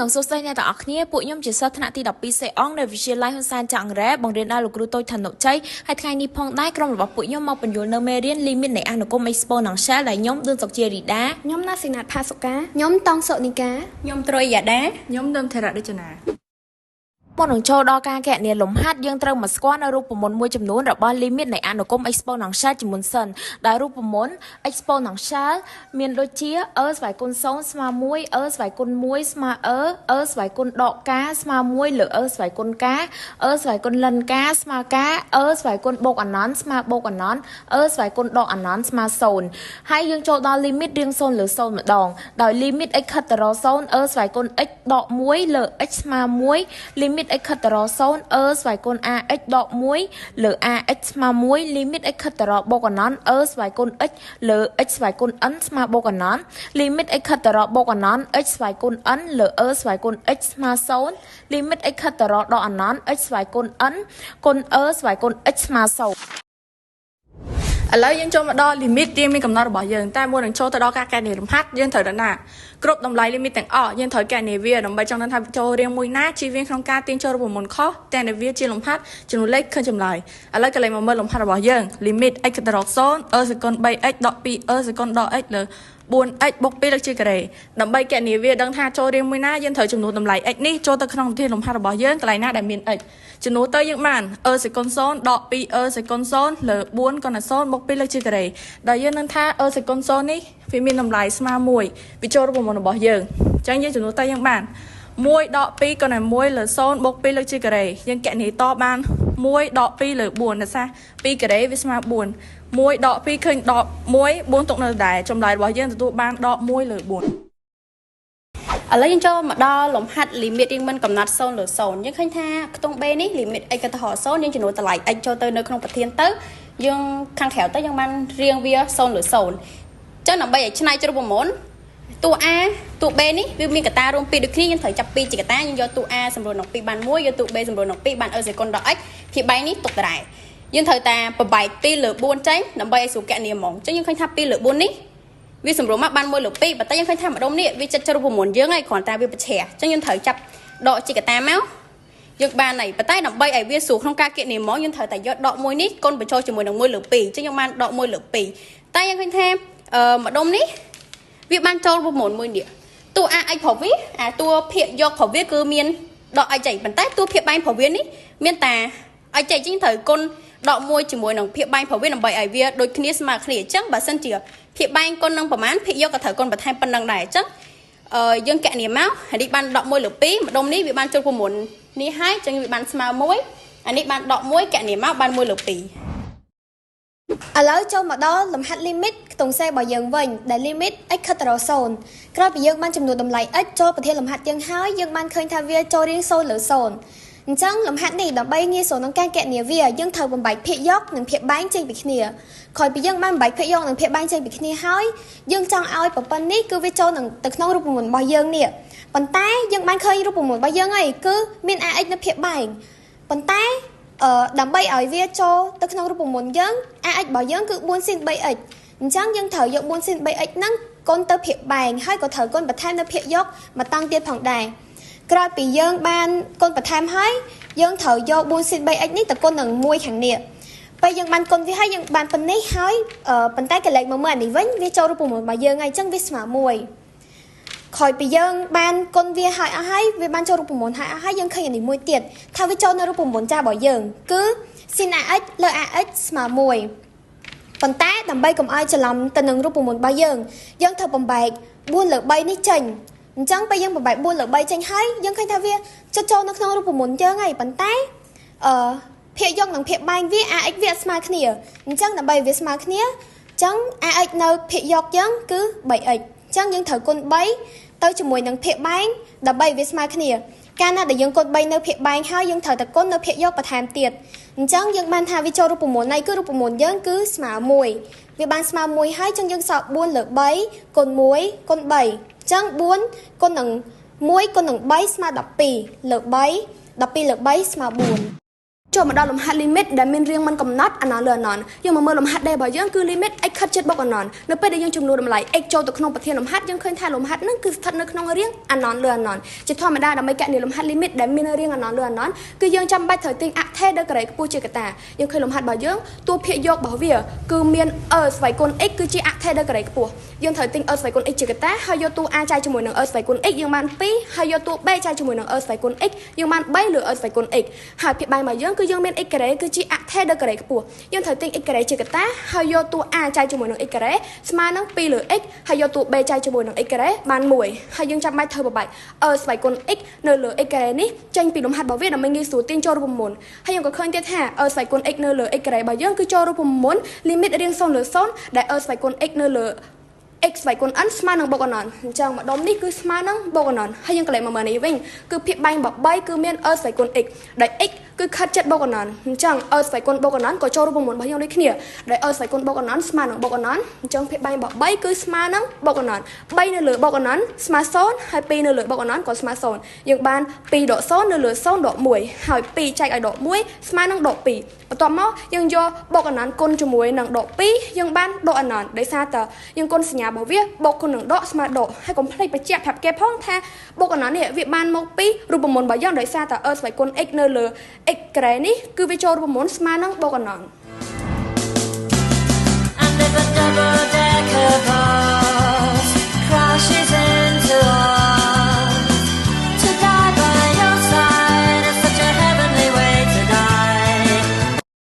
និងសួស្តីអ្នកទាំងអស់គ្នាពួកខ្ញុំជាសិស្សថ្នាក់ទី12សេអងនៅវិទ្យាល័យហ៊ុនសែនចាក់អង្រែបង្រៀនដល់លោកគ្រូតូចថនុជ័យហើយថ្ងៃនេះផងដែរក្រុមរបស់ពួកខ្ញុំមកពន្យល់នៅមេរៀន limit នៃអនុគមន៍ exponential ដែលខ្ញុំឌឿនសុកជារីដា ខ្ញុំណាស៊ីណាតផាសុកា ខ្ញុំតងសុនីកា ខ្ញុំត្រុយយ៉ាដា ខ្ញុំនឹមថេរៈដេចនា មុននឹងចូលដល់ការគណនាលំហាត់យើងត្រូវមកស្គាល់នៅរូបមន្តមួយចំនួនរបស់ limit នៃអនុគមន៍ exponential ជាមុនសិនដែលរូបមន្ត exponential មានដូចជា e ស្វ័យគុណ0ស្មើ1 e ស្វ័យគុណ1ស្មើ e e ស្វ័យគុណដក k ស្មើ1លើ e ស្វ័យគុណ k e ស្វ័យគុណលិន k ស្មើ k e ស្វ័យគុណបូកអនន្តស្មើបូកអនន្ត e ស្វ័យគុណដកអនន្តស្មើ0ហើយយើងចូលដល់ limit រៀង0លើ0ម្ដងដោយ limit x ខិតទៅរក0 e ស្វ័យគុណ x ដក1លើ x ស្មើ1 limit x ខិតទៅរក0 e ស្វ័យគុណ ax ដក1លើ ax ស្មើ1 limit x ខិតទៅរកបូកអនន្ត e ស្វ័យគុណ x លើ x ស្វ័យគុណ n ស្មើបូកអនន្ត limit x ខិតទៅរកបូកអនន្ត x ស្វ័យគុណ n លើ e ស្វ័យគុណ x ស្មើ0 limit x ខិតទៅរកដកអនន្ត x ស្វ័យគុណ n គុណ e ស្វ័យគុណ x ស្មើ0 ឥឡូវយើងចូលមកដល់ limit ទៀងមានកំណត់របស់យើងតែមុននឹងចូលទៅដល់ការកែនៃលំហាត់យើងត្រូវដឹងថាគ្រប់តម្លៃ limit ទាំងអស់យើងត្រូវកែនៃវាដើម្បីចង់ដឹងថាចូលរៀងមួយណាជៀសវាងក្នុងការទាញចូលរូបមន្តខុសតែនៃវាជាលំហាត់ចំនួនលេខឃើញចម្លើយឥឡូវកន្លែងមកមើលលំហាត់របស់យើង limit x ទៅរក0 e សេគុណ 3x ដក 2 e សេគុណដក x លើ 4x បូក2លើកជាការ៉េដើម្បីកណនាវាដឹងថាចូលរៀងមួយណាយើងត្រូវចំនួនតម្លៃ x នេះចូលទៅក្នុងវិធានលំហាត់របស់យើងកន្លែងណាដែលមាន x ចំនួនទៅយើងបាន e សេគុណ0ដក 2 e សេគុណ0លើ4គុណ0បូក2លើកជាការ៉េដែលយើងនឹងថា e សេគុណ0នេះវាមានតម្លៃស្មើ1វាចូលរូបមន្តរបស់យើងអញ្ចឹងយើងចំនួនទៅយើងបាន1ដក2គុណ1លើ0បូក2លើកជាការ៉េយើងកណនាតបាន1ដក2លើ4ដោយសារ2ការ៉េវាស្មើ4 1ដក2ឃើញដក1 4ទុកនៅដែរចម្លើយរបស់យើងទទួលបានដក1លើ4 ឥឡូវយើងចូលមកដល់លំហាត់ limit រៀងមិនកំណត់0លើ0យើងឃើញថាខ្ទង់ B នេះ limit x ទៅរក0យើងចំនួនតម្លៃ x ចូលទៅនៅក្នុងប្រធានទៅយើងខាងក្រៅទៅយើងបានរៀងវា0លើ0អញ្ចឹងដើម្បីឲ្យឆ្នៃជ្រុះប្រមូលតួ A តួ B នេះវាមានកតារួម2ដូចគ្នាយើងត្រូវចាប់2ជាកតាយើងយកតួ A សម្រួលនឹង2បាន1យកតួ B សម្រួលនឹង2បាន e សេគុណដល់ x ភាគបែងនេះទុកដដែលយើងត្រូវតាប្របែក2លើ4ចេញដើម្បីឲ្យស្រួលកណនាហ្មងអញ្ចឹងយើងឃើញថា2លើ4នេះវាសម្រុំមកបាន1លើ2ប៉ុន្តែយើងឃើញថាម្ដុំនេះវាចិត្តជ្រុះ9យើងហើយគ្រាន់តែវាប្រឆាអញ្ចឹងយើងត្រូវចាប់ដកជាកតាមកយើងបានហើយប៉ុន្តែដើម្បីឲ្យវាស្រួលក្នុងការគណនាហ្មងយើងត្រូវតែយកដក1នេះគុណបញ្ចូលជាមួយនឹង1លើ2អញ្ចឹងយើងបានដក1លើ2តែយើងឃើញថាអឺម្ដុំនេះវាបានចូល9មួយនេះតួ ax ប្រុសវាអាតួភាគយកប្រុសវាគឺមានដក x ចៃប៉ុន្តែតួភាគបែងប្រុសវានេះមានតា x ចៃជាងត្រូវគុណដក1ជាមួយនឹងភាគបែងប្រុសវាដើម្បីឲ្យវាដូចគ្នាស្មើគ្នាអញ្ចឹងបើសិនជាភាគបែងគុណនឹងប្រមាណភាគយកក៏ត្រូវគុណបន្ថែមប៉ុណ្ណឹងដែរអញ្ចឹងអឺយើងកណនាមកអានេះបានដក1លើ2ម្ដុំនេះវាបានចូល9នេះហើយអញ្ចឹងវាបានស្មើ1អានេះបានដក1កណនាមកបាន1លើ2 ឥឡូវចូលមកដល់លំហាត់ limit ខ្ទង់ C របស់យើងវិញដែល limit x ខិតទៅរក0ក្រោយពីយើងបានចំនួនតម្លៃ x ចូលប្រធានលំហាត់យើងហើយយើងបានឃើញថាវាចូលរៀង0លើ0អញ្ចឹងលំហាត់នេះដើម្បីងាយស្រួលក្នុងការកណនាវាយើងត្រូវបំបែកភាគយកនិងភាគបែងចេញពីគ្នាក្រោយពីយើងបានបំបែកភាគយកនិងភាគបែងចេញពីគ្នាហើយយើងចង់ឲ្យប្រព័ន្ធនេះគឺវាចូលនឹងទៅក្នុងរូបមន្តរបស់យើងនេះប៉ុន្តែយើងបានឃើញរូបមន្តរបស់យើងហើយគឺមាន ax នៅភាគបែងប៉ុន្តែអឺដើម្បីឲ្យវាចូលទៅក្នុងរូបមន្តយើង ax របស់យើងគឺ4 sin 3x អញ្ចឹងយើងត្រូវយក4 sin 3x ហ្នឹងគុណទៅភាគបែងហើយក៏ត្រូវគុណបន្ថែមនៅភាគយកមកតាំងទៀតផងដែរក្រោយពីយើងបានគុណបន្ថែមហើយយើងត្រូវយក4 sin 3x នេះទៅគុណនឹង1ខាងនេះពេលយើងបានគុណវាហើយយើងបានប៉ុណ្នេះហើយប៉ុន្តែកលេចមកមើលអានេះវិញវាចូលរូបមន្តរបស់យើងហើយអញ្ចឹងវាស្មើ1ក្រោយពីយើងបានគុណវាហើយអស់ហើយវាបានចូលរូបមន្តហើយអស់ហើយយើងឃើញអានេះមួយទៀតថាវាចូលនៅរូបមន្តចាស់របស់យើងគឺ sin ax លើ ax ស្មើ1ប៉ុន្តែដើម្បីកុំឲ្យច្រឡំទៅនឹងរូបមន្តរបស់យើងយើងត្រូវបំបែក4លើ3នេះចេញអញ្ចឹងពេលយើងបំបែក4លើ3ចេញហើយយើងឃើញថាវាចុចចូលនៅក្នុងរូបមន្តយើងហើយប៉ុន្តែអឺភាគយកនិងភាគបែងវា ax វាអត់ស្មើគ្នាអញ្ចឹងដើម្បីវាស្មើគ្នាអញ្ចឹង ax នៅភាគយកយើងគឺ 3x អញ្ចឹងយើងត្រូវគុណ3ទៅជាមួយនឹងភាគបែងដើម្បីវាស្មើគ្នាកាលណាដែលយើងគុណ3នៅភាគបែងហើយយើងត្រូវតែគុណនៅភាគយកបន្ថែមទៀតអញ្ចឹងយើងបានថាវាចូលរូបមន្តនៃគឺរូបមន្តយើងគឺស្មើ1វាបានស្មើ1ហើយអញ្ចឹងយើងសល់4លើ3គុណ1គុណ3អញ្ចឹង4គុណនឹង1គុណនឹង3ស្មើ12លើ3 12លើ3ស្មើ4 ចូលមកដល់លំហាត់ limit ដែលមានរាងមិនកំណត់អណនលើអណនយើងមកមើលលំហាត់ D របស់យើងគឺ limit x ខិតជិតបូកអណននៅពេលដែលយើងចំនួនតម្លៃ x ចូលទៅក្នុងប្រធានលំហាត់យើងឃើញថាលំហាត់នឹងគឺស្ថិតនៅក្នុងរាងអណនលើអណនជាធម្មតាដើម្បីកណនីលំហាត់ limit ដែលមានរាងអណនលើអណនគឺយើងចាំបាច់ត្រូវទាញអថេដល់ការ៉េខ្ពស់ជាកតាយើងឃើញលំហាត់របស់យើងតួភាគយករបស់វាគឺមាន e ស្វ័យគុណ x គឺជាអថេដល់ការ៉េខ្ពស់យើងត្រូវទាញ e ស្វ័យគុណ x ជាកតាហើយយកតួ a ចែកជាមួយនឹង e ស្វ័យគុណ x យើងបាន2ហើយយកតួ b ចែកជាមួយនឹង e ស្វ័យគុណ x យើងបាន3លើ e ស្វ័យគុណ x ហើយភាគបែងរបស់យើងគឺយើងមាន x ការ៉េគឺជាអថេដល់ការ៉េខ្ពស់យើងត្រូវទាញ x ការ៉េជាកតាហើយយកតួ a ចែកជាមួយនឹង x ការ៉េស្មើនឹង2លើ x ហើយយកតួ b ចែកជាមួយនឹង x ការ៉េបាន1ហើយយើងចាំបាច់ធ្វើបបែក e ស្វ័យគុណ x នៅលើ x ការ៉េនេះចេញពីលំហាត់របស់វាដើម្បីងាយស្រួលទាញចូលរូបមន្តហើយយើងក៏ឃើញទៀតថា e ស្វ័យគុណ x នៅលើ x ការ៉េរបស់យើងគឺចូលរូបមន្ត limit រាង0លើ0ដែល e ស្វ័យគុណ x នៅលើ x ស្វ័យគុណ n ស្មើនឹងបូកអណនអញ្ចឹងម្ដុំនេះគឺស្មើនឹងបូកអណនហើយយើងក៏លេខមកមើលនេះវិញគឺភាគបែងរបស់3គឺមាន e ស្វ័យគុណ x ដែល x គឺខិតចិត្តបូកអណនអញ្ចឹង e ស្វ័យគុណបូកអណនក៏ចូលរូបមន្តរបស់យើងដូចគ្នាដែល e ស្វ័យគុណបូកអណនស្មើនឹងបូកអណនអញ្ចឹងភាគបែងរបស់3គឺស្មើនឹងបូកអណន3នៅលើបូកអណនស្មើ0ហើយ2នៅលើបូកអណនក៏ស្មើ0យើងបាន2ដក0នៅលើ0ដក1ហើយ2ចែកឲ្យដក1ស្មើនឹងដក2បន្ទាប់មកយើងយកបូកអណនគុណជាមួយនឹងដក2យើងបានដកអណនដោយសារតែយើងគុណសញ្ញារបស់វាបូកគុណនឹងដកស្មើដកហើយកុំភ្លេចបញ្ជាក់ប្រាប់គេផងថាបូកអណននេះវាបានមកពីរូបមន្តរបស់យើងដោយសារតែ e ស្វ័យគុណ x នៅលើ x ការ៉េនេះគឺវាចូលរូបមន្តស្មើនឹងបូកអណន I never double